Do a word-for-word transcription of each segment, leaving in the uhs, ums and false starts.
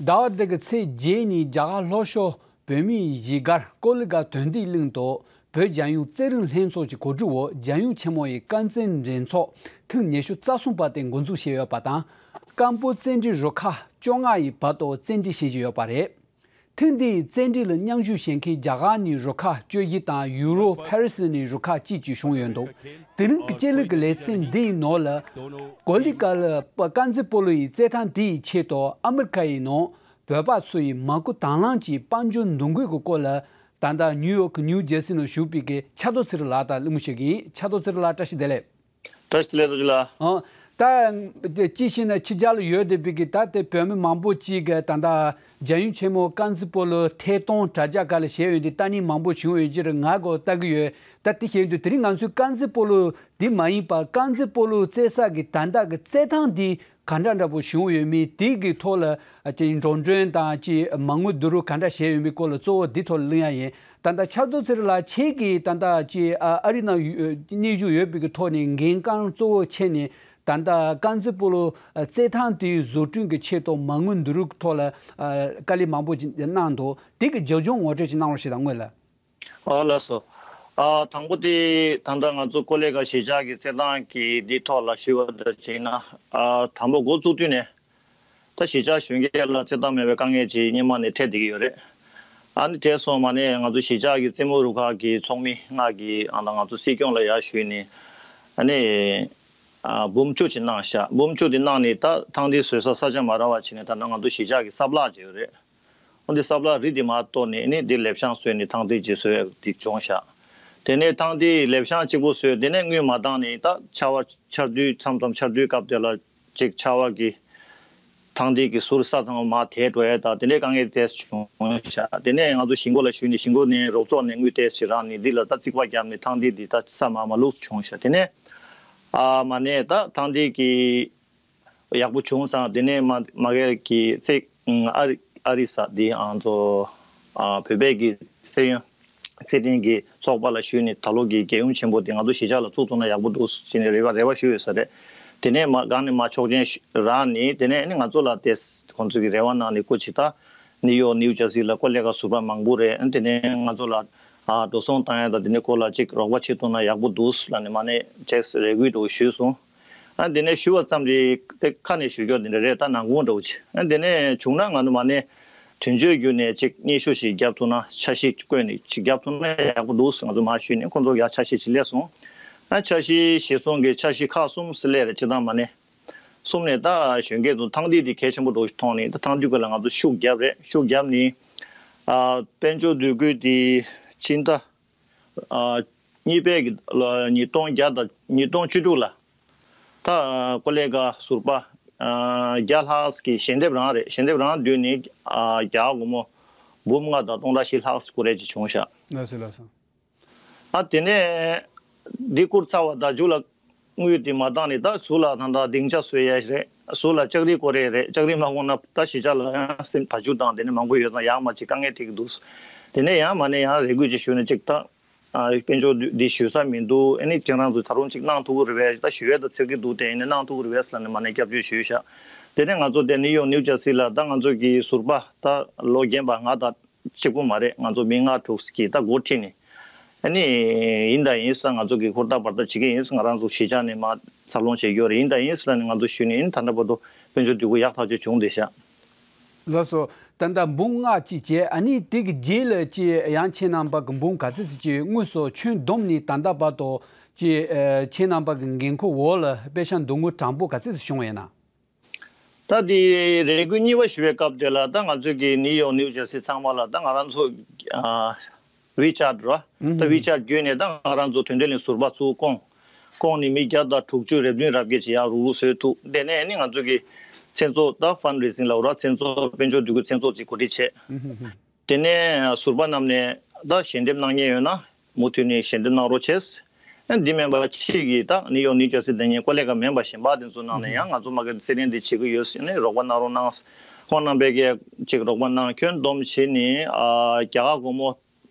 ཟླ་བ་འདི་གི་ཚེས་བརྒྱད་ཉིན་རྒྱ་གར་ལྷོ་ཕྱོགས་བོད་མིའི་གཞིས་སྒར་ཀོ་ལི་གྷལ་དོན་ལྡན་གླིང་དུ་བོད་རྒྱལ་ཡོངས་རྩེད་རིགས་ལྷན་ཚོགས་ཀྱི་གོ་སྒྲིག་འོག་རྒྱལ་ཡོངས་ཆེན་མོ་ཡི་རྐང་རྩེད་འགྲན་ཚོགས་ཐེངས་ཉི་ཤུ་རྩ་གསུམ་པ་དེ་འགོ་འཛུགས་བྱས་ཡོད་པ་དང་། སྐམ་པོ་རྩེད་འགྲན་རུ་ཁག་བཅོ་ལྔ་ཡི་བར་དུ་རྩེད་འགྲན་བྱེད་བཞིན་ཡོད་པ་རེད། ཐེངས་འདིའི་རྩེད་འགྲན་ལ་མཉམ་ཞུགས་བྱེད་མཁན་རྒྱ་གར་ནས་རུ་ཁག་བཅུ་བཞི་དང་ཡུ་རོབ་ཕ་རི་སི་ནས་རུ་ཁག་གཅིག་བཅས་བྱུང་ཡོད་འདུག་དེ་རིང་གི་སྤྱི་ལོ་གི་ལེ་ཚན་འདིའི་ནང་ལ་ཀོ་ལི་གྷལ་རྐང་རྩེད་སྤོ་ལོ་ཡི་རྩེད་ཐང་དེའི་ཆེད་དུ་ཨ་མི་རི་ཁ་ཡི་ནང་བོད་པ་ཚོ་ཡི་མ་སྐུལ་དང་བླངས་ཀྱི་དཔལ་འབྱོར་འདུ་འགོད་ཀྱི་སྐོར་ལ་ད་ལྟ་ནིའུ་ཡོག་གི་ནིའུ་ཇར་སི་ནང་བཞུགས་པའི་གི་ཕྱག་རྡོར་ཚེ་རིང་ལགས་དང་གླེང་མོལ་བྱེད་ཀྱི་ཡིན། ཕྱག་རྡོར་ཚེ་རིང་ལགས་བཀྲ་ཤིས་བདེ་ལེགས། བཀྲ་ཤིས་བདེ་ལེགས་རྡོ་རྗེ་ལགས། ཨོ། ད་དེ་ཅི་ཞིག་ན་ཕྱི་རྒྱལ་ལ་ཡོད་བསྡད་པའི་གི་ད་དེ་བོད་མི་མང་པོ་ཅིག་གི་ད་ལྟ་རྒྱལ་ཡོངས་ཆེན་མོ་རྐང་རྩེད་སྤོ་ལོ་ཐད་གཏོང་དྲ་རྒྱ་སྒང་ལ་བྱས་ཡོད་དེ་ལྟ་ནི་མང་པོ་བྱུང་ཡོད་ཀྱི་རེད། ང་གོ་ལྟ་གི་ཡོད། ད་དེ་བྱས་དུས་དེ་རིང་ང་ཚོའི་རྐང་རྩེད་སྤོ་ལོ་འདི་མ་ཡིན་པ་རྐང་རྩེད་སྤོ་ལོ་རྩེད་ས་གི་ད་ལྟ་གི་རྩེད་ཐང་འདི་ག་འདྲ་འདྲ་པོ་བྱུང་ཡོད་མེད་དེ་གི་ཐོག་ལ་ཨ་ཅིག་འགྲོ་གྲོན་དང་ཅིག་མ་དངུལ་བསྡུ་རུབ་ག་འདྲ་བྱས་ཡོད་མེད་སྐོར་ལ་གཙོ་བོ་འདི་ཐོག་ལ་གླེང་ཡ་ཡིན། ད་ལྟ་ཕྱག་རྡོར་ཚེ་རིང་ལགས་ཁྱེད་ཀྱིས་ད་ལྟ་ཅིག་ཨ་ཨ་རི་ནང་ཡོད་གནས་བཞུགས་ཡོད་པའི་གི་ཐོག་ནས་འགན་རྐང་གཙོ་བོ་ཁྱེར་ནས་ད་ལྟ་རྐང་རྩེད་སྤོ་ལོ་རྩེད་ཐང་དེའི་བཟོ་སྐྲུན་གྱི་ཆེད་དུ་མ་དངུལ་བསྡུ་རུབ་ཐོག་ལ་ཨ་དཀའ་ལས་མང་པོ་ཅིག་གནང་འདུག་དེ་གི་རྒྱབ་ལྗོངས་ངོ་སྤྲོད་ཅིག་གནང་རོགས་ཞེས་དང་སྔོན་ལ། ཨ་ལགས་སོ། ཨ་དང་པོ་དེ་ད་ལྟ་ང་ཚོ་ཀོ་ལི་གྷལ་གཞིས་ཆགས་ཀྱི་རྩེད་ཐང་གི་འདི་ཐོག་ལ་ཞུས་པ་འདྲ་བྱས་ན། ཨ་དང་པོ་འགོ་བཙུགས་དུས་ནས་ད་གཞིས་ཆགས་གཞོན་སྐྱེས་ལ་རྩེད་ཐང་མེད་པའི་དཀའ་ངལ་ཅིག་སྔོན་མ་ནས་འཕྲད་བསྡད་ཀྱི་ཡོད་རེད། ཨ་ནི་དེ་སོང་མ་ནས་ང་ཚོ་གཞིས་ཆགས་ཀྱི་རྩེད་མོ་རུ་ཁག་གི་ཚོགས་མི་ལྔ་གིས་ཨ་ད་ང་ཚོ་སྲིད་སྐྱོང་ལ་ཡར་ཞུས་ནས་ཨ་ནི་ཨ་འབུམ་བཅུ་ཅིག་གནང་ཤག་འབུམ་བཅུ་དེ་གནང་ནས་ད་ཐང་དེ་བཟོ་ས་ས་ཆ་མ་རག་པ་བྱས་ནས་ད་ནང་ང་ཚོ་གཞིས་ཆགས་ཀྱི་ས་བརླག་བྱས་ཡོད་རེད། འོན་ཏེ་ས་བརླག་རི་དེ་མར་གཏོར་ནས་ནི་འདི་ལེབ་ཤང་བཟོས་ནས་ཐང་དེ་ཅིག་བཟོས་ཏེ་བྱུང་ཤག་དེ་ནས་ཐང་དེ་ལེབ་ཤང་གཅིག་པོ་བཟོས། དེ་ནས་དངུལ་མ་འདང་ནས་ད་ཆར་པ་ཆར་དུས་མཚམས་མཚམས་ཆར་དུས་སྐབས་དེ་ལ་ཅིག་ཆར་པ་གི་ཐང་དེ་གི་ཟུར་ས་ཚང་མ་མར་དེད་འགྲོ་ཡས་དང་དེ་འདྲའི་དཀའ་ངལ་དེ་བྱུང་ཤག་དེ་ནས་ང་ཚོ་གཞིས་འགོ་ལ་ཞུས་ནས་གཞིས་འགོ་ནས་རོགས་ཚོགས་ནས་དངུལ་དེ་ཞིག་རག་ནས་འདི་ལ་ད་རྩིག་པ་བརྒྱབ་ནས་ཐང་དེ་འདི་ད་ས་མར་མ་བླུགས་བྱུང་ཤག་དེ་ནས་ཨ་མ་ནས་ད་ཐང་དེ་གི་ཡག་པོ་བྱུང་ཙང་དེ་ནས་མ་མ་གེ་གི་ཚེ་ཨ་རི་ཨ་རི་ས་དེ་ཨང་ཚོ་ཨ་བོད་པའི་གི་ཚེ་ཡོན་ཚེ་བརྟན་གི་ཚོགས་པ་ལ་ཞུས་ནས་ད་ལོ་གི་རྒྱལ་ཡོངས་ཆེན་པོ་དེ་ང་ཚོ་གཞིས་ཆགས་ལ་བཙུགས་ཐུབ་ན་ཡག་པོ་འདུག་ཟེར་ནས་རེ་བ་རེ་བ་ཞུས་ཡོད་ས་རེད། དེ་ནས་མ་གང་ནས་མ་ཆོག་མཆན་ཞུ་རག་ནས་དེ་ནས་ནི་ང་ཚོ་ལ་དེ་ཁོང་ཚོ་གི་རེ་བ་གནང་ནས་སྐུ་མཁྱེན་ད་ནིའུ་ཡོག་ནིའུ་ཇར་སི་ལ་ཀོ་ལི་གྷལ་ཟུར་པ་མང་པོ་རེད། དེ་ནས་ང་ཚོ་ལ་ཨ་འགྲོ་སོང་བཏང་ཡ་དང་དེ་ནས་ཁོ་ལ་ཅིག་རོགས་པ་བྱེད་ཐུབ་ན་ཡག་པོ་འདུག་ལབ་ནས་མ་ནས་ཅེག་རེ་སྐུལ་འདྲ་བོ་ཞུས་སོང་། ཨ་དེ་ནས་ཞུ་བ་ཙམ་རེད། དེ་ཁ་ནས་ཞུ་རྒྱུ་དེ་འདྲ་རེད། ད་ནང་ཁུལ་འདྲ་བོ་ཅིག་ཨ་དེ་ནས་བྱུང་ན་ང་ཚོ་མ་ནས་དོན་གཅོད་བརྒྱུད་ནས་ཅིག་སྙན་ཞུ་ཞིག་བརྒྱབ་ཐུབ་ན་འཆར་གཞི་བཀོད་ནས་ཅིག་བརྒྱབ་ཐུབ་ན་ཡག་པོ་འདུག་ཟེར་ང་ཚོ་མར་ཞུས་ནས་ཁོང་ཚོ་ཡར་འཆར་གཞི་ཅིག་སླེབས་སོང་། ཨ་འཆར་གཞི་གཞིར་བཟུང་གི་འཆར་གཞི་ཁག་གསུམ་ཙམ་སླེབས་རེད། སྤྱིར་བཏང་མ་ནས་གསུམ་ནས་ད་གཞོན་སྐྱེས་ཚོ་ཐང་དེ་དེ་གལ་ཆེན་པོ་འདྲ་བོ་ཞིག་མཐོང་ནས་ད་ཐང་དེ་ཁུལ་ལ་ང་ཚོ་ཤུགས་བརྒྱབ་རེད། ཤུགས་བརྒྱབ་ནས་ཨ་དཔལ་འབྱོར་འདུ་འགོད་དེ་ཕྱི་ཟླ། ཨ་གཉིས་པའི་གི་ལ་ཉིས་སྟོང་བརྒྱ་དང་ཉིས་སྟོང་བཅུ་དྲུག་ལ་ད་ཀོ་ལི་གྷལ་ཟུར་པ་ཨ་བརྒྱ་ལྷག་གི་ཞལ་འདེབས་རང་རེད། ཞལ་འདེབས་རང་བསྡུས་ནས་ཨ་རྒྱ་གར་སྒོར་མོ་འབུམ་ལྔ་དང་སྟོང་ཕྲག་བཞི་ལྷག་སྐོར་རེ་ཅིག་བྱུང་ཤག་ལགས་སོ་ལགས་སོ། ཨ་དེ་ནས་འདི་བསྐུར་ཚར་བ་ད་མཇུག་ལ་དངུལ་དེ་མ་བཏང་ནས་ད་ཟུར་ལ་ད་ལྟ་སྡིངས་ཆ་བཟོ་ཡས་རེད། ཟུར་ལ་ལྕགས་རི་སྐོར་རེ་རེད། ལྕགས་རི་མ་སྐོར་ན་ད་གཞིས་ཆགས་ལ་ཡང་སེམས་བ་ཕྱུགས་དང་དེ་ནས་མང་པོ་ཡོད་ཙང་ཡག་མ་ཅིག་དཀའ་ངལ་འཕྲད་ཀྱི་འདུག་དེ་ནས་ཡང་མ་ནས་ཡང་རེ་སྐུལ་ཅིག་ཞུས་ནས་ཅིག་ད། ཨ་དཔལ་འབྱོར་འདི་ཞུ་ས་མི་འདུག་ཨ་ནི་ཁྱེད་རང་ཚོ་ད་རུང་ཅིག་གནང་ཐུབ་ཀྱི་རེད་པས། ད་ཞུ་ཡས་ད་ཚེར་གི་འདུག་དེ་ཡིན་ན་གནང་ཐུབ་ཀྱི་རེད་པས་ལབ་ནས་མ་ནས་སྐྱབས་བཅོལ་ཞུས་ཤག་དེ་ནས་ང་ཚོ་དེ་ནིའུ་ཡོག་ནིའུ་ཇར་སི་ལ་ད་ང་ཚོ་གི་ཟུར་པ་ད་ལོ་རྒན་པ་ང་ད་གཅིག་པུ་མ་རེད། ང་ཚོ་མི་ལྔ་དྲུག་གིས་ད་འགོ་ཁྲིད་ནས་ཨ་ནི་ཡིན་ད་ཡིན་ས་ང་ཚོ་གི་ཧུར་ཐག་འབད་ཐག་བྱེད་ཀྱི་ཡིན་ས། ང་རང་ཚོ་གཞིས་ཆགས་ནས་མར་འཚར་ལོངས་བྱེད་རྒྱུ་རེད། ཡིན་ད་ཡིན་ས་ལབ་ནས་ང་ཚོ་ཞུས་ནས་ཨ་ནི་ད་ལྟ་བར་དུ་དཔལ་འབྱོར་འདུ་འགོད་ཡག་ཐག་ཆོད་བྱུང་བསྡད་ཤག་ལགས་སོ། ད་ལྟ་འབུམ་ལྔ་གཅིག་བྱས། ཨ་ནི་དེ་གི་རྗེས་ལ་ཅིག་ཡང་ཁྱེད་རྣམ་པ་གི་འབུམ་ག་ཚོད་ཅིག་དངོས་སུ་ཁྱོན་བསྡོམས་ནས་ད་ལྟ་བར་དུ་ཅིག་ཨ་ཁྱེད་རྣམ་པ་གི་འགན་ཁུར་འོག་ལ་པེ་ཤག་འདུ་འགོད་གྲངས་འབོར་ག་ཚོད་ཅིག་བྱུང་བ་ཡིན་ན། ད་དེ་རེ་སྐུལ་གཉིས་པ་ཞུ་བའི་སྐབས་དེ་ལ་ད་ང་ཚོས་ཀྱི་ནིའུ་ཡོག་ནིའུ་ཇར་སི་ཚང་མ་ལ་ད་ང་རང་ཚོ་ཨ་ཝི་ཆེ་ཊི་ར། ད་ཝི་ཆེ་ཊི་བརྒྱུད་ནས་ད་ང་རང་ཚོ་དོན་ལྡན་གླིང་ཟུར་པ་ཚུར་བསྐོང་། བསྐོང་ནས་མི་བརྒྱ་དང་དྲུག་ཅུ་རེ་བདུན་རེ་བརྒྱད་ཅིག་ཡར་རུག་རུག་བཟོས་ཐུབ། དེ་ནས་ནི་ང་ཚོ་གི་མཚན་ཚོགས་ད་ཕན་རེ་སིང་ལབ་ར། མཚན་ཚོགས་དཔལ་འབྱོར་འདུ་འགོད་མཚན་ཚོགས་ཅིག་གོ་སྒྲིག་བྱས། དེ་ནས་ཟུར་པ་རྣམས་ནས་ད་ཞལ་འདེབས་གནང་མཁན་ཡོད་ན་མུ་མཐུད་ནས་ཞལ་འདེབས་གནང་རོགས་བྱས། ཨ་འདི་མིན་པ་ཕྱི་གི་ད་ནིའུ་ཡོག་ནིའུ་ཇར་སི་དེ་ཉིད་ཀོ་ལི་གྷལ་མིན་པ་གཞན་པ་དེ་ཚོ་ནང་ནས་ཡང་ང་ཚོ་མ་གི་ཚེ་རིང་འདི་བྱེད་ཀྱི་ཡོད་ཟེར་ནས་རོགས་པ་གནང་རོགས་གནང་། ཁོང་རྣམ་པས་ཀྱི་ཅིག་རོགས་པ་གནང་། ཁྱོན་བསྡོམས་བྱས་ནས་ཨ་རྒྱ་གར་སྒོར་མོ་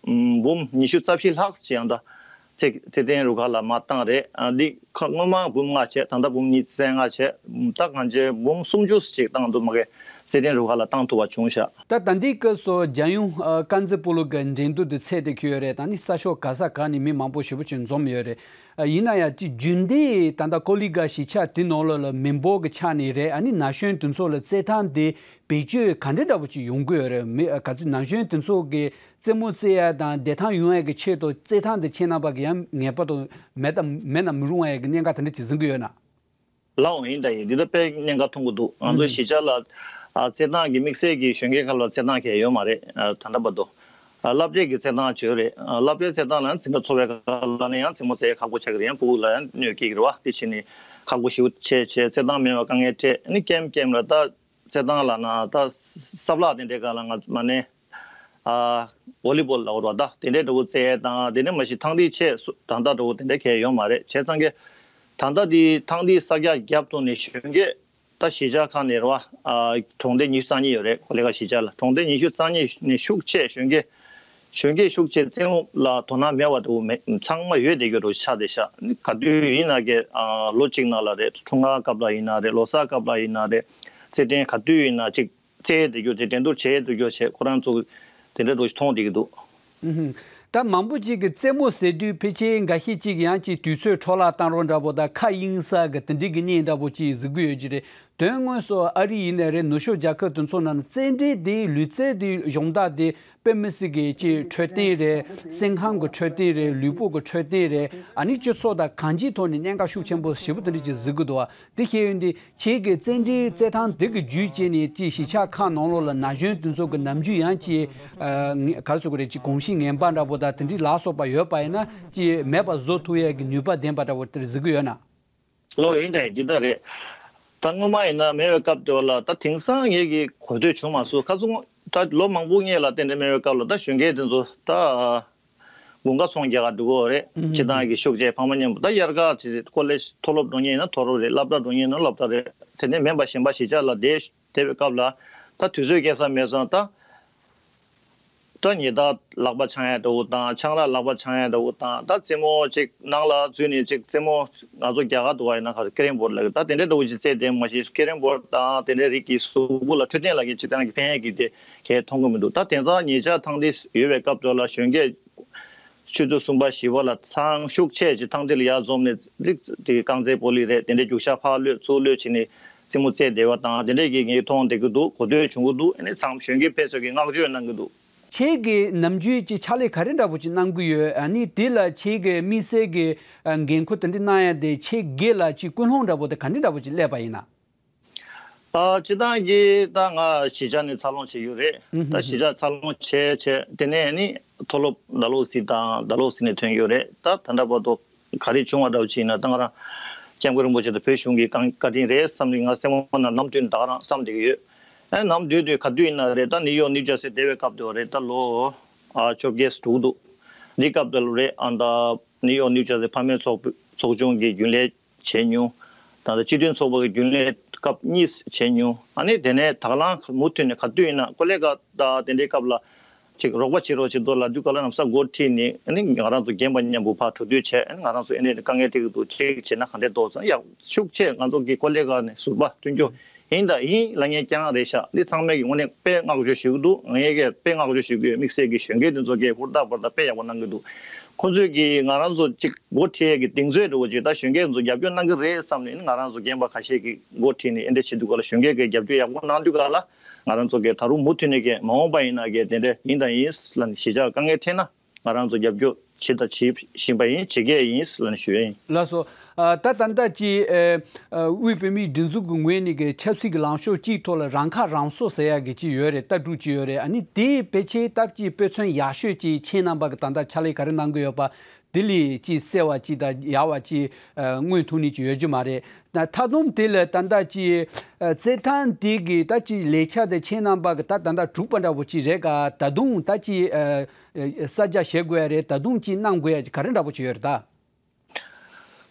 འབུམ་ཉི་ཤུ་རྩ་བཞི་ལྷག་ཅིག་ཡང་ད་ཚེ་ཚེ་བརྟན་རུ་ཁག་ལ་མར་བཏང་རེད། ཨ་འདི་ཁ་སྔོན་མ་འབུམ་ལྔ་བྱས། ད་ལྟ་འབུམ་ཉི་ཤུ་རྩ་ལྔ་བྱས། ད་གང་ཅི་འབུམ་སུམ་ཅུ་ཅིག་བཏང་འདུག་མ་གི་ རྩེད་འགྲན་རུ་ཁག་ལ་བཏང་ཐུབ་པ་བྱུང་ཤག་ད་ད་ལྟའི་སྐབས་སུ་རྒྱལ་ཡོངས་ཨ་དཀར་མཛེས་སྤོ་ལོ་གི་འགྲན་བསྡུར་དེ་ཚད་དེ་འཁྱོལ་ཡོད་རེད། ད་ནི་ས་ཕྱོགས་ག་ས་ག་ནས་མི་མང་པོ་ཞེ་པོ་ཅིག་འཛོམས་ཡོད་རེད། ཨ་ཡིན་ན་ཡང་ཅིག་རྒྱུན་ལྡན་ད་ལྟ་ཀོ་ལི་གྷལ་གཞིས་ཆགས་དེ་ནང་ལོགས་ལ་མི་འབོར་གྱི་ཆ་ནས་རེད། ཨ་ནི་ན་གཞོན་དེ་ཚོ་ལ་རྩེད་ཐང་དེ་བེད་སྤྱོད་ག་འདྲ་འདྲ་པོ་ཅིག་ཡོང་གི་ཡོད་རེད། མི་ཨ་ག་ཚོད་ན་གཞོན་དེ་ཚོ་གི་རྩེད་མོ་རྩེ་ཡ་དང་བདེ་ཐང་ཡོང་ཡ་གི་ཆེད་དུ་རྩེད་ཐང་དེ་ཁྱེད་རྣམ་པ་གི་ཡང་ངེས་པར་དུ་མེད་དང་མེད་ན་མི་རུང་བ་ཡ་གི་གནད་འགག་དེ་འདྲ་ཅིག་འཛིན་གི་ཡོད་ན། ལའོ་ཡིན་ད་ཡིན་འདི་ལ་དཔེ་གནད་འགག་མཐོང་གི་འདུག་ང་ཚོའི་གཞིས་ཆགས་ལ་ཨ་རྩེད་ཐང་གི་དམིགས་བསལ་གྱི་གཞོན་སྐྱེས་ཁག་ལ་རྩེད་ཐང་གས་ཡོད་མ་རེད། ཨ་ད་ལྟ་བར་དུ་ཨ་སློབ་གྲྭའི་གི་རྩེད་ཐང་བྱོས་རེད། ཨ་སློབ་གྲྭའི་རྩེད་ཐང་ལ་འཛིན་གྲྭ་འཚོགས་པའི་སྐབས་ལ་ནི་ཡང་རྩེད་མོ་རྩེ་ཡ་ཁག་པོ་ཆགས་ཀྱི་རེད། ཡང་ཕྲུ་གུ་ལ་ཡང་གནོད་སྐྱེལ་གྱི་རེད་བ། དེ་བྱས་ནས་ཁག་པོ་ཞེ་པོ་ཆེ་ཆེ་རྩེད་ཐང་མེད་པ་དཀའ་ངལ་འཕྲད་ནི་ཀེམ་ཀེམ་ལ་ད། རྩེད་ཐང་ལ་ན་ད་ས་བསླབ་དེ་འདྲའི་སྒང་ལ་ང་མ་ནས་ཨ་ཝོ་ལི་བོལ་ལ་འོར་བ་ད་དེ་འདྲའི་འདྲ་བོ་རྩེད་དང་དེ་འདྲའི་མ་གཞི་ཐང་དེའི་ཆེད་སུ་ད་ལྟ་འདྲ་བོ་དེ་འདྲའི་གས་ཡོད་མ་རེད། བྱས་ཙང་གི་ད་ལྟ་དེ་ཐང་དེའི་ས་རྒྱ་རྒྱབ་ཐོག་ནས་གཞོན་སྐྱེས་ད་གཞིས་ཆགས་ཁག་ནས་རེད་བ། ཨ་གྲོང་སྡེ་ཉི་ཤུ་རྩ་གཉིས་ཡོད་རེད། ཀོ་ལི་གྷལ་གཞིས་ཆགས་ལ་གྲོང་སྡེ་ཉི་ཤུ་རྩ་གཉིས་ནས་ཤུགས་ཆེ་གཞོན་སྐྱེས་གཞོན་སྐྱེས་ཤུགས་ཆེ་རྩེད་མོ་ལ་དོ་སྣང་མེད་པ་འདྲ་བོ་མེད། ཚང་མ་ཡོད་བསྡད་རྒྱུ་འདྲ་བོ་ཆགས་བསྡད་ཤག་ག་དུས་ཡིན་ན་གི་ཨ་ལོ་གཅིག་ནང་ལ་རེད། འཁྲུངས་སྐར་སྐབས་ལ་ཡིན་ན་རེད། ལོ་གསར་སྐབས་ལ་ཡིན་ན་རེད། རྩེད་འགྲན་ག་དུས་ཡིན་ན་ཅིག་རྩེད་བསྡད་རྒྱུ་དེ་འགྲན་བསྡུར་བྱེད་སྡོད་རྒྱུ་བྱས་ཁོ་རང་ཚོ་དེ་འདྲ་འདྲ་བོ་ཞིག་མཐོང་བསྡད་ཀྱི་འདུག་ཨུ་ཧུམ། ད་མང་པོ་ཅིག་གིས་རྩེད་མོ་ཟེར་དུས་ཕལ་ཆེར་འགའ་ཤས་ཅིག་ཡང་ཅིག་དུས་ཚོད་འཕྲོ་བརླག་བཏང་རོགས་འདྲ་པོ་དང་ཁ་གཡེང་ས་གི་དེ་འདྲའི་གི་གནས་འདྲ་པོ་ཅིག་གཟིགས་ཀྱི་ཡོད་ཀྱི་རེད། དོན་དངོས་སུ་ཨ་རི་ཡིན་ནའི་རེད། ནུབ་ཕྱོགས་རྒྱལ་ཁབ་དེ་ཚོ་ནང་ན་རྩེད་འགྲན་དེ་ལུས་རྩལ་དེ་སྦྱོང་བརྡར་དེ་དཔེ་མི་སྲིད་ཀྱི་ཅིག་འཕྲོད་བསྟེན་རེད། སེམས་ཁམས་ཀྱི་འཕྲོད་བསྟེན་རེད། ལུས་པོ་གི་འཕྲོད་བསྟེན་རེད། ཨ་ནི་སྤྱི་ཚོགས་དང་གང་ཅིའི་ཐོག་ནས་གནད་འགག་ཤུགས་ཆེན་པོ་ཞེ་པོ་དེ་འདྲ་ཅིག་གཟིགས་ཀྱི་འདུག་བ། དེ་ཤེས་ཡོན་དེ་ཁྱེད་ཀྱི་རྩེད་འགྲན་རྩེད་ཐང་དེ་གི་བརྒྱུད་བྱས་ནས་ཅིག་གཞིས་ཆགས་ཁག་ནང་ལོགས་ལ་ན་གཞོན་དེ་ཚོ་གི་ནམ་རྒྱུན་ཡང་ཅིག་ཨ་ངས་ག་རེ་ཟེར་དགོས་རེད། ཅིག་གོམས་གཤིས་ངན་པ་འདྲ་པོ་དང་དེ་འདྲའི་ལ་སོགས་པ་ཡོད་པ་ཡིན་ན་ཅིག་མེད་པ་བཟོ་ཐུབ་ཡས་ཀྱི་ནུས་པ་ལྡན་པ་འདྲ་པོ་དེར་གཟིགས་ཀྱི་ཡོད་ན། ལོ་ཡིན་དང་འདི་ལྟར་རེད། ད་སྔོན་མ་ཡིན་ན་མེད་པའི་སྐབས་དེ་བ་ལ་ད་དེང་སང་ངེད་ཀྱི་གོ་ཐོས་བྱུང་མ་སོང་། ཁ་སང་ད་ལོ་མང་པོ་སྔོན་ལ་ཏན་ཏན་མེད་པའི་སྐབས་ལ་ད་གཞོན་སྐྱེས་དེ་ཚོ་ད་དགུན་ཁ་ཚོང་རྒྱག་ག་འགྲོ་གི་ཡོད་རེད། ཨུ་སྤྱི་བཏང་གི་ཤུགས་ཆེ་ཕ་མ་མཉམ་པོ་ད་དབྱར་ཁ་ཚེ་ཀོ་ལེཇ་མཐོ་སློབ་འགྲོ་མཁན་ཡིན་ན་མཐོ་སློབ་རེད། སློབ་གྲྭ་འགྲོ་མཁན་ཡིན་ན་སློབ་གྲྭ་རེད། དེ་ནས་མིན་པ་གཞན་པ་གཞིས་ཆགས་ལ་བསྡད་བསྡད་པའི་སྐབས་ལ་ད་དུས་ཚོད་སྐྱེལ་ས་མེད་སོང་ད། ད་ཉི་ཟླ་ལག་པ་འཆང་ཡ་འདྲ་བོ་དང་ཆང་རག་ལག་པ་འཆང་ཡ་འདྲ་བོ་དང་ད་རྩེད་མོ་ཅིག་ནང་ལ་འཛུལ་ནས་ཅིག་རྩེད་མོ་ང་ཚོ་རྒྱ་གར་དུ་བ་ཡིན་ན་ག་རེ་ཀེ་རེམ་བོར་ལབ་ད་དེ་འདྲའི་འདྲ་བོ་ཅིག་རྩེད་དེ་མ་གཞི་ཀེ་རེམ་བོར་དང་དེ་འདྲའི་རིགས་ཀྱི་གཟུགས་པོ་ལ་འཕྲོད་བསྟེན་ལ་གི་སྤྱི་བཏང་གི་ཕན་ཡོན་གྱི་དེ་གས་མཐོང་གི་མི་འདུག་ད་དེང་སང་ཉེ་ཆར་ཐང་དེ་ཡོད་པའི་སྐབས་དེ་ལ་གཞོན་སྐྱེས་ཆུ་ཚོད་གསུམ་པ་བཞི་པ་ལ་ཚང་ཤུགས་ཆེ་ཅིག་ཐང་དེ་ལ་ཡར་འཛོམས་ནས་རིགས་དེ་རྐང་རྩེད་སྤོ་ལོ་རེད། དེ་འདྲའི་རྒྱུག་ཤར་ཕར་གློད་ཚུར་གློད་བྱས་ནས། རྩེད་མོ་རྩེ་བསྡད་པ་དང་དེ་འདྲས་ཀྱི་ངས་མཐོང་བསྡད་ཀྱི་འདུག་གོ་ཐོས་བྱུང་གི་འདུག་ཨ་ནི་ཚང་གཞོན་སྐྱེས་ཕན་ཚུན་གྱི་བསྔགས་བརྗོད་གནང་གི་འདུག་ཁྱེད་ཀྱི་ནམ་རྒྱུན་གྱི་ཕྱག་ལས་ག་རེ་འདྲ་པོ་ཅིག་གནང་གི་ཡོད། ཨ་ནི་དེ་ལ་ཁྱེད་ཀྱི་དམིགས་བསལ་གྱི་ཨ་འགན་ཁུར་དེ་འདྲ་གནང་ཡ་དེ་ཁྱེད་སྒེར་ལ་ཅིག་ཀུན་སློང་འདྲ་པོ་དེ་ག་འདྲ་འདྲ་པོ་ཅིག་སླེབས་པ་ཡིན་ན། ཨ་སྤྱིར་བཏང་གི་ད་ང་གཞིས་ཆགས་ནས་འཚར་ལོངས་བྱས་ཡོད་རེད། ཨུ་ཧུ་ད་གཞིས་ཆགས་འཚར་ལོངས་བྱས་བྱས་དེ་ནས་ནི་མཐོ་སློབ་ཌལ་ཧོ་སི་དང་ཌལ་ཧོ་སི་ནས་ཐོན་ཡོད་རེད། ད་ད་ལྟ་བར་དུ། ག་རེ་བྱུང་བ་འདྲ་བོ་ཅིག་ཡིན་ན་ད་ང་རང་སྐྱབས་མགོན་རིན་པོ་ཆེ་དང་བོད་གཞུང་གི་བཀའ་བཀའ་དྲིན་རེད་བསམ་ནས་ང་སེམས་ཁོང་ནང་ནམ་དུས་ད་ག་རང་བསམ་བསྡད་ཀྱི་ཡོད། ཨ་ནམ་དུས་དུས་ག་དུས་ཡིན་ན་རེད་ད་ནིའུ་ཡོག་ནིའུ་ཇར་སི་བསྡད་པའི་སྐབས་དུ་རེད་ད་ལོ་ཨ་བཅོ་བརྒྱད་དྲུག་འདུག་འདི་སྐབས་དུ་རེད་ཨ་ད་ནིའུ་ཡོག་ནིའུ་ཇར་སི་ཕ་མའི་ཚོགས་ཚོགས་ཆུང་གི་རྒྱུན་ལས་བྱས་མྱོང་། ད་ལྟ་སྤྱི་མཐུན་ཚོགས་པ་གི་རྒྱུན་ལས་སྐབས་གཉིས་བྱས་མྱོང་། ཨ་ནི་དེ་ནས་ད་ག་ལང་མུ་མཐུད་ནས་ག་དུས་ཡིན་ན་ཀོ་ལེ་ག་ད་དེ་འདྲའི་སྐབས་ལ། ཅིག་རོགས་པ་བྱེད་རོགས་བྱེད་དོ་ལབ་དུས་ག་ལ་ལམ་སང་འགོ་ཁྲིད་ནས་ཨ་ནི་ང་རང་ཚོ་རྒན་པ་མཉམ་པོ་ཕར་གྲོས་བསྡུར་བྱས་ཨ་ནི་ང་རང་ཚོ་ཨ་ནི་དཀའ་ངལ་འཕྲད་ཀྱི་འདུག་ཅིག་བྱས་ན་ག་འདྲས་འདུག་ཟེར་ཡག་ཤུགས་ཆེ་ང་ཚོ་གི་ཀོ་ལེ་ག་ནས་ཟུར་པ་མཐུན་འགྱུར་ཡིན་དང་ཡིན་ལབ་མཁན་རྐྱང་རེད་ཤག་འདི་ཚང་མས་ཀྱི་དངོས་གནས་དཔེ་བསྔགས་བརྗོད་ཞུ་གི་འདུག་ངས་ཀྱི་དཔེ་བསྔགས་བརྗོད་ཞུ་གི་ཡོད། དམིགས་བསལ་གྱི་གཞོན་སྐྱེས་འདི་ཚོ་གི་ཧུར་ཐག་ཧུར་ཐག་དཔེ་ཡག་པོ་གནང་གི་འདུག་ཁོ་ཚོས་ཀྱི་ང་རང་ཚོ་ཅིག་འགོ་ཁྲིད་ཡས་ཀྱི་གདེང་ཚོད་འདྲ་བོ་ཅིག་ད་གཞོན་སྐྱེས་ཚོ་རྒྱབ་སྐྱོར་གནང་གི་རེད་བསམ་ནས་ང་རང་ཚོ་རྒན་པ་ཁ་ཤས་ཀྱིས་འགོ་ཁྲིད་ནས་ཨེ་འདྲ་བྱེད་དུས་ག་ལ་གཞོན་སྐྱེས་ཀྱིས་རྒྱབ་སྐྱོར་ཡག་པོ་གནང་དུས་ག་ལ་ང་རང་ཚོ་གིས་ད་རུང་མུ་མཐུད་ནས་ཀྱི་མ་འོངས་པ་ཡིན་ན་གི་དེ་འདྲ་ཡིན་དང་ཡིན་ལ་ནི་གཞིས་ཆགས་དཀའ་ངལ་འཕྲད་ན་ང་རང་ཚོ་རྒྱབ་སྐྱོར་བྱེད་དང་བྱེད་བཞིན་པ་ཡིན་བྱེད་ཀྱི་ཡིན་ལ་ནི་ཞུ་ཡ་ཡིན། ལགས་སོ། ཨ་ད་ད་ལྟ་ཅི་ཨ་ཨ་དབུས་བོད་མིའི་སྒྲིག་འཛུགས་ཀྱི་ངོས་ནས་ཀྱི་ཆབ་སྲིད་ཀྱི་ལངས་ཕྱོགས་གཅིག་ཐོག་ལ་རང་ཁ་རང་གསོ་ཟེར་ཡ་གི་ཅི་ཡོད་རེད། ལྟ་གྲུབ་ཅི་ཡོད་རེད། ཨ་ནི་དེ་ཕལ་ཆེར་སྟབས་ཀྱིས་དཔེ་མཚོན་ཡག་ཤོས་ཅིག་ཁྱེད་རྣམ་པ་གི་ད་ལྟ་ཕྱག་ལས་ག་རེ་གནང་གི་ཡོད་པ། དེ་ལས་ཅིག་གསལ་བ་ཅིག་དང་ཡག་པ་ཅིག་ཨ་མངོན་ཐུབ་ནི་ཅིག་ཡོད་རྒྱུ་མ་རེད། ད་མཐའ་སྡོམ་དེ་ལ་ད་ལྟ་ཅིག་ཨ་རྩེད་ཐང་དེ་གི་ད་ཅིག་ལས་འཆར་དེ་ཁྱེད་རྣམ་པ་གི་ད་ད་ལྟ་གྲུབ་པ་འདྲ་པོ་ཅིག་རེད་ག་ད་དུང་ད་ཅིག་ཨ་ཨ་གསར་རྒྱག་བྱེད་དགོས་ཡ་རེད། ད་དུང་ཅིག་གནང་དགོས་ཡ་ཅིག་ག་རེ་འདྲ་པོ་ཅིག་ཡོད་རེད་ད།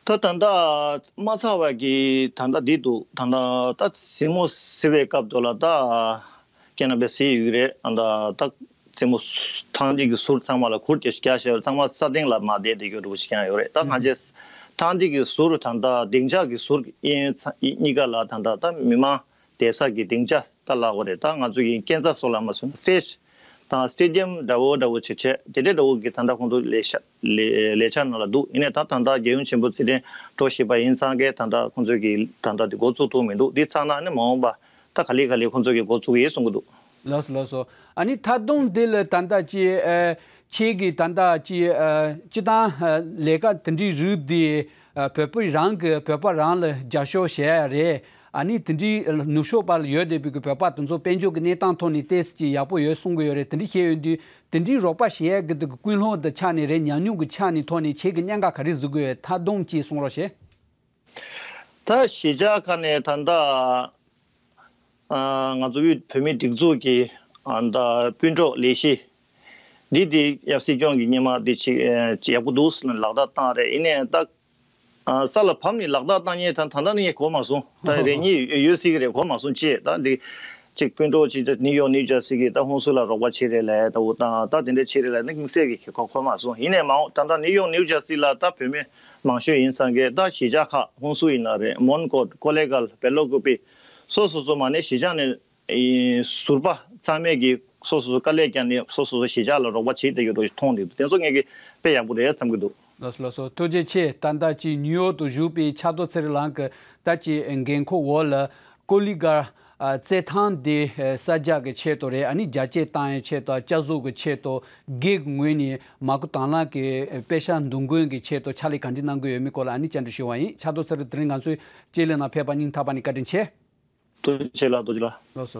ད་ད་ལྟ་མ་ཚར་བ་གི་ད་ལྟ་འདི་འདུག་ད་ལྟ་ད་རྩེད་མོ་རྩེ་བའི་སྐབས་དུ་ལ་ད་ཁྱེད་རྣམ་པས་གཟིགས་ཡོད་ཀྱི་རེད། ད་ད་རྩེད་མོ་ཐང་འདི་གི་ཟུར་ཚང་མ་ལ་གུར་དེ་རྒྱག་བཞག་ཚང་མ་ས་སྟེང་ལ་མར་བསྡད་བསྡད་རྒྱུ་འདྲ་པོ་ཞིག་ཀྱང་ཡོད་རེད། ད་ང་ཚོའི་ཐང་འདི་གི་ཟུར་ད་ལྟ་སྡིངས་ཆ་གི་ཟུར་གཡས་གཡོན་ཚ་གཉིས་ཀ་ལ་ད་ལྟ་ད་མི་མང་ བསྡད་ས་གི་སྡིངས་ཆ་ད་ལབ་དགོས་རེད། ད་ང་ཚོ་གི་སྐས་འཛེག་སོགས་ལ་མ་སོང་ན་སེ་ད་སི་ཊེ་ཌི་ཡམ་འདྲ་བོ་འདྲ་བོ་བྱས་བྱས་དེ་འདྲ་འདྲ་བོ་གི་ད་ལྟ་ཁོང་ཚོ་ལས་ཤ་ལས་ལས་འཆར་ནང་ལ་འདུག་ཡིན་ནའི་ད་ད་ལྟ་རྒྱལ་ཡོངས་ཆེན་པོ་རྩེད་འགྲན་འགྲོ་བཞིན་པ་ཡིན་ཙང་གི་ད་ལྟ་ཁོང་ཚོ་གི་ད་ལྟ་དེ་འགོ་བཙུགས་ཐུབ་མི་འདུག་འདི་ཚར་ན་ནི་མ་འོངས་པ་ད་ག་ལེ་ག་ལེ་ཁོང་ཚོ་གི་འགོ་བཙུགས་ཡས་གསུང་གི་འདུག་ལགས་སོ་ལགས་སོ། ཨ་ནི་མཐའ་སྡོམ་འདི་ལ་ད་ལྟ་ཅི་ཨ་ཁྱེད་ཀྱི་ད་ལྟ་ཅི་ཨ་སྤྱི་བཏང་ཨ་ལས་ཀ་དེ་འདྲའི་རིགས་འདི་ཨ་བོད་པ་རང་གི་བོད་པ་རང་ལ་རྒྱབ་སྐྱོར་བྱེད་ཡ་རེད། ཨ་ནི་དེ་འདྲའི་ནུབ་ཕྱོགས་པ་ལ་ཡོད་བསྡད་པའི་གི་བོད་པ་དེ་ཚོ་དཔལ་འབྱོར་གྱི་གནས་སྟངས་ཐོག་ནས་ཏོག་ཙམ་ཅིག་ཡག་པོ་ཡོད་གསུང་གི་ཡོད་རེད། དེ་འདྲ་བཤད་ཡོང་དུས་དེ་འདྲའི་རོགས་པ་བྱེད་ཡ་གི་དེ་གི་ཀུན་སློང་དེ་ཆ་ནས་རེད། ཉམས་མྱོང་གི་ཆ་ནས་ཐོག་ནས་ཁྱེད་ཀྱི་གནད་འགག་ག་རེ་གཟིགས་ཀྱི་ཡོད། མཐའ་སྡོམ་ཅིག་གསུང་རོགས་བྱེད། ད་གཞིས་ཆགས་ཁག་ནས་ད་ལྟ་ཨ་ང་ཚོ་དབུས་བོད་མིའི་སྒྲིག་འཛུགས་ཀྱི་ཨ་ད་སྤུན་གྲོགས་ལས་གཞི་འདི་དེ་ཡབ་སྲིད་སྐྱོང་གི་སྔོན་མ་དེ་ཅིག་ཨ་ཅིག་ཡག་པོ་འདུག་ཟེར་ནས་ལག་བསྟར་བཏང་རེད། ཡིན་ནའི་ད་ཨ་ས་ལ་བབས་ནས་ལག་བསྟར་བཏང་མཁན་ད་ད་ལྟ་ནས་གོ་མ་སོང་། ད་རེ་གཉིས་ཡོད་སྲིད་ཀྱི་རེད། གོ་མ་སོང་ཅེས་ད་འདི་ཅིག་སྤུན་གྲོགས་ཅིག་ད་ནིའུ་ཡོག་ནིའུ་ཇར་སི་གི་ད་ཧུན་སུར་ལ་རོགས་པ་བྱེད་རེད་ལབ་ད་འུ་ད་ད་དེ་འདྲ་བྱེད་རེད་ལབ་ནི་དམིགས་བསལ་གྱི་གོ་གོ་མ་སོང་། ཡིན་ནའི་མ་འོངས་ད་ལྟ་ནིའུ་ཡོག་ནིའུ་ཇར་སི་ལ་ད་བོད་མི་མང་ཤོས་ཡིན་ཙང་གི་ད་གཞིས་ཆགས་ཁག་ཧུན་སུར་ཡིན་ན་རེད། མོན་གྷོ། ཀོ་ལེ་གྷལ། བེ་ལོ་ཀུ་པི། སོ་སོ་སོ་མ་ནས་གཞིས་ཆགས་ནས་ཨེ་ཟུར་པ་ཚང་མས་ཀྱི་སོ་སོ་སོ་དཀའ་ལས་བརྒྱབ་ནས་སོ་སོ་སོ་གཞིས་ཆགས་ལ་རོགས་པ་བྱེད་བསྡད་ཡོད་འགྲོ་ཞིག་མཐོང་བསྡད་འདུག་དེ་ཚོ་ངས་ཀྱི་དཔེ་ཡག་པོ་རེད་བསམ་གྱི་འདུག་ལགས་སོ་ལགས་སོ། ཐུགས་རྗེ་ཆེ། ད་ལྟ་ཅིག་ནིའུ་ཡོག་ཏུ་བཞུགས་པའི་ཕྱག་རྡོར་ཚེ་རིང་ལགས་ཀྱི་ད་ཅིག་འགན་ཁུར་འོག་ལ་ཀོ་ལི་གྷལ་ཨ་རྩེད་ཐང་འདི་ཨ་གསར་རྒྱག་གི་ཆེད་དུ་རེད། ཨ་ནི་རྒྱ་སྐྱེད་བཏང་ཡའི་ཆེད་དུ། བསྐྱར་བཟོ་གི་ཆེད་དུ། སྒེར་གྱི་ངོས་ནས་མ་བསྐུལ་དང་བླངས་ཀྱི་དཔེ་ཤག་འདུ་འགོད་ཀྱི་ཆེད་དུ་ཕྱག་ལས་ག་འདྲ་གནང་གི་ཡོད་མེད་སྐོར་ལ་ཨ་ནི་བཅར་འདྲི་ཞུ་བ་ཡིན། ཕྱག་རྡོར་ཚེ་རིང་དེ་རིང་ང་ཚོའི་ལྕེ་ལེ་ནང་ཕེབས་པ་སྙིང་ཐག་པ་ནས་བཀའ་དྲིན་ཆེ། ཐུགས་རྗེ་ཆེ་ལགས། ཐུགས་རྗེ་ལགས། ལགས་སོ།